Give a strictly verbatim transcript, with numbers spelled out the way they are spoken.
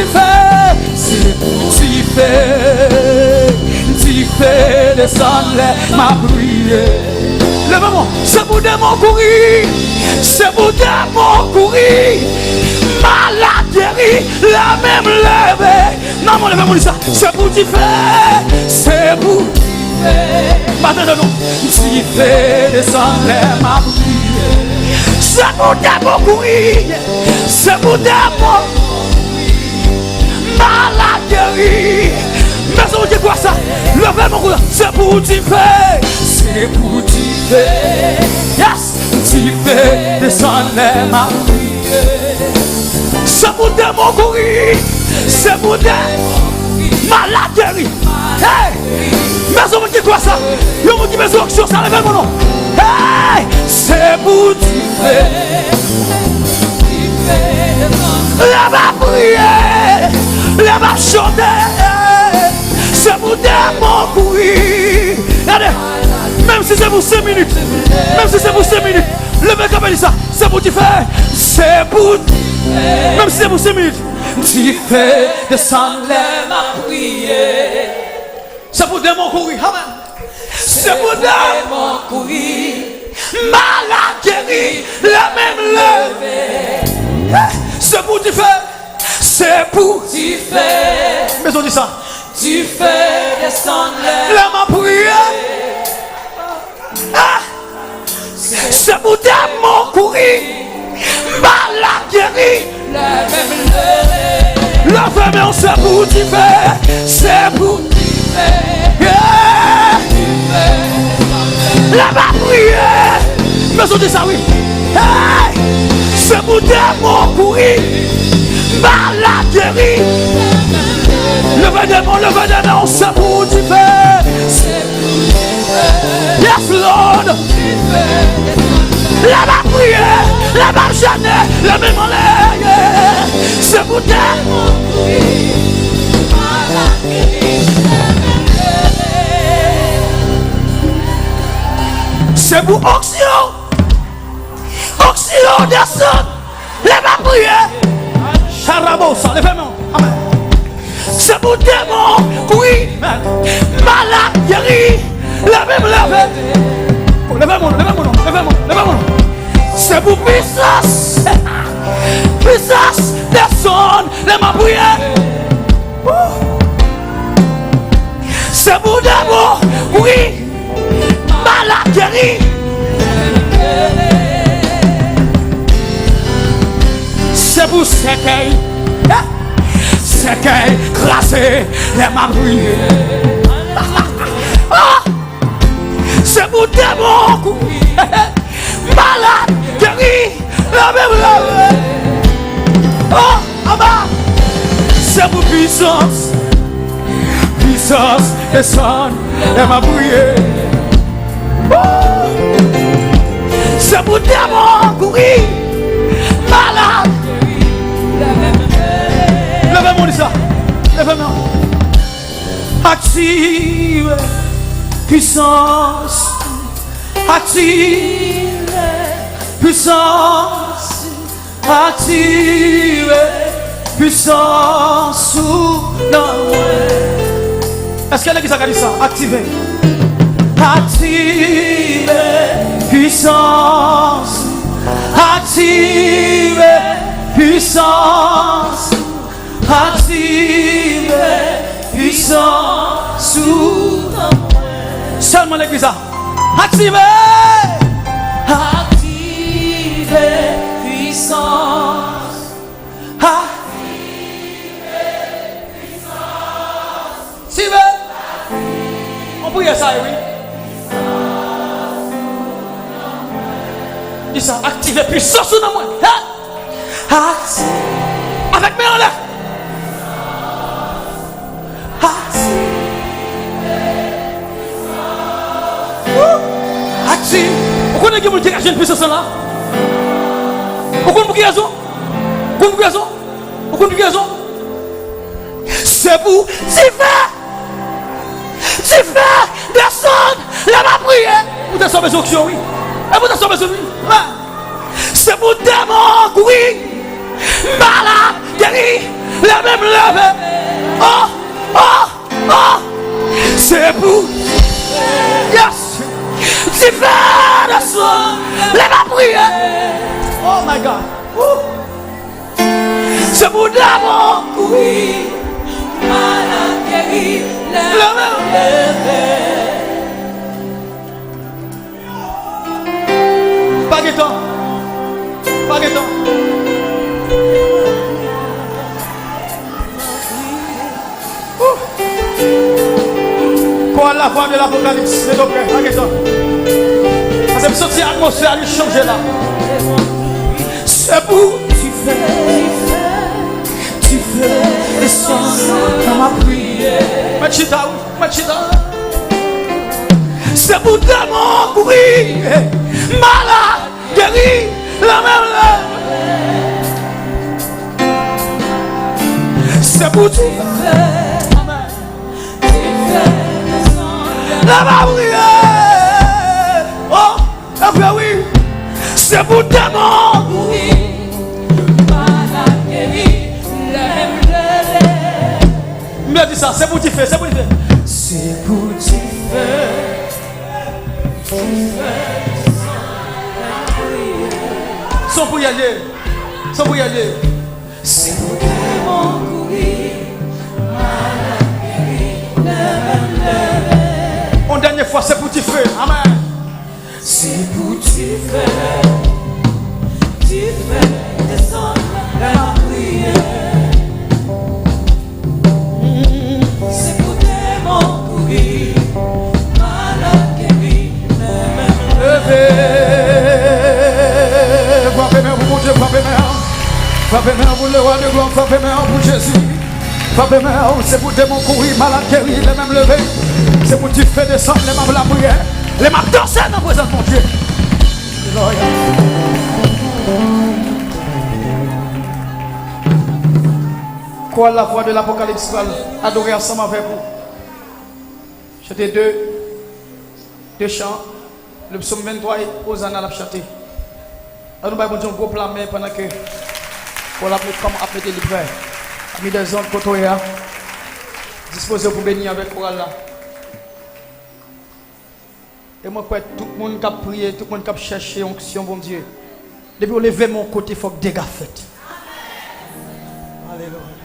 Dife, se pou dife, dife desann lè m ap priye. Leve men w, se pou demon kouri, se pou demon kouri, malad geri, lè men m leve. Nan men w, leve men w, di sa, se pou dife, se pou dife. Maten de nou, dife desann lè m ap priye. Se pou demon kouri, se pou demon malad geri. Mezanmi, ki kwa sa? Leve men w, se pou dife. Se pou dife. Yes. Dife desann lè m ap priye. Se pou demon kouri. Se pou demon malad geri. Hey! Mezanmi, ki kwa sa? Yon moun ki bezwen onksyon, sa leve men w non. Hey! Se pou dife. Lè m ap priye, lè m ap chante, se pou demon kouri. Gade, menm si se pou senk minit, menm si se pou senk minit, leve kanpe, di sa, se pou dife, se pou, menm si se pou senk minit, dife desann lè m ap priye. Se pou demon kouri. Amen. Se pou demon kouri. Malad geri. Lè men m leve. Se pou dife. Se pou dife. Mezanmi, di sa. Dife desann lè. Lè m ap priye. Ah! Se pou demon kouri, malad geri. Leve men w, se pou dife, se pou dife. Yeah. Lè m ap priye, mezanmi, di sa wi. Hey! Se pou demon kouri, malad geri. Leve demon, leve demon, se pou dife. Yes, Lord. Lè m ap priye, lè m ap jene, lè men m anlè, yeah. Se pou demon. Se pou onksyon. Onksyon desann. Lè m ap priye. Charabo, sa, leve men w. Amen. Se pou demon kouri. Malad geri. Leve m, leve. Oh, leve men w, leve men w, leve men w, leve men w. Se pou pisans. Pisans desann. Lè m ap priye. Woo. Se pou demon kouri. Malad geri. Se pou sèkèy. Eh, sèkèy kraze lè m ap priye. Ah! Se pou demon kouri. Malad geri. Leve, leve. Oh, anba. Se pou pisans. Pisans desann lè m ap priye. Oh. Se pou demon kouri. Malad. Leve men w, di sa. Leve men w. Aktive pisans. Aktive pisans. Aktive pisans ou nan mwen. Èske legliz la ka di sa? Aktive. Aktive pisans. Aktive pisans. Aktive pisans ou nan mwen. Sèlman legliz la. Aktive! Aktive pisans. Aktive pisans. Aktive! On priyè sa, wi. Di sa, aktive pisans ou nan mwen. Hey! Aktive. Avèk men anlè. Aktive. Woo! Aktive. Ou konnen gen moun ki ka jwenn pisans lan la? Ou konn pou ki rezon? Ou konn pou ki rezon? Ou konn pou ki rezon? Se pou dife. Dife desann lè m ap priye. Poutèt sa w bezwen onksyon, wi. E poutèt sa w bezwen, wi. Amen. Se pou demon kouri. Malad geri. Leve m, leve. Oh, oh, oh. Se pou. Yes. Dife desann. Lè m ap priye. Oh my God. Ooh. Se pou demon. Wi. Malad geri. Leve m, leve. Pa gen tan. Pa gen tan. Ouh. Koral Lavwa de Lapokalips, silvouplè, pa gen tan. Paske m santi atmosfè a li chanje la. Se pou dife, dife desann nan ma priye. Mèt chita, wi. Mwen chita. Se pou demon kouri, malad geri, leve m, leve. Se pou dife. Amèn. Leve m, priye. Oh, leve wi. Se pou demon kouri. Malad geri, leve m, leve. M byen di sa, se pou dife, se pou dife. Se pou dife. Dife. Se yon priyè l ye. Se yon priyè l ye. Se pou demon kouri. Malad geri, leve m, leve. Yon dènye fwa, se pou dife. Amèn. Se pou dife, dife desann lè m ap priye. Se pou demon kouri, malad geri, leve m leve. Frape men pou Bondye, frape men an. Frape men an pou lewa de glwa, frape men an pou Jezi. Frape men an, se pou demon kouri, malad geri, leve m leve. Se pou dife desann lè m ap lapriyè, lè m ap danse nan prezans Bondye. Alelouya. Koral Lavwa de Lapokalips pral adore ansanm avèk ou. Chante de, de chan, le psaume vingt-trois e Ozana l ap chante. An nou bay Bondye yon gwo pla men pandan ke koral ap met, kòman ap mete li prè. Ami dèzòd, kote w ye a, dispoze w pou beni avèk koral la. E mwen kwè tout moun k ap priye, tout moun k ap chèche onksyon Bondye, depi w leve men w kote, fòk dega fèt. Alelouya.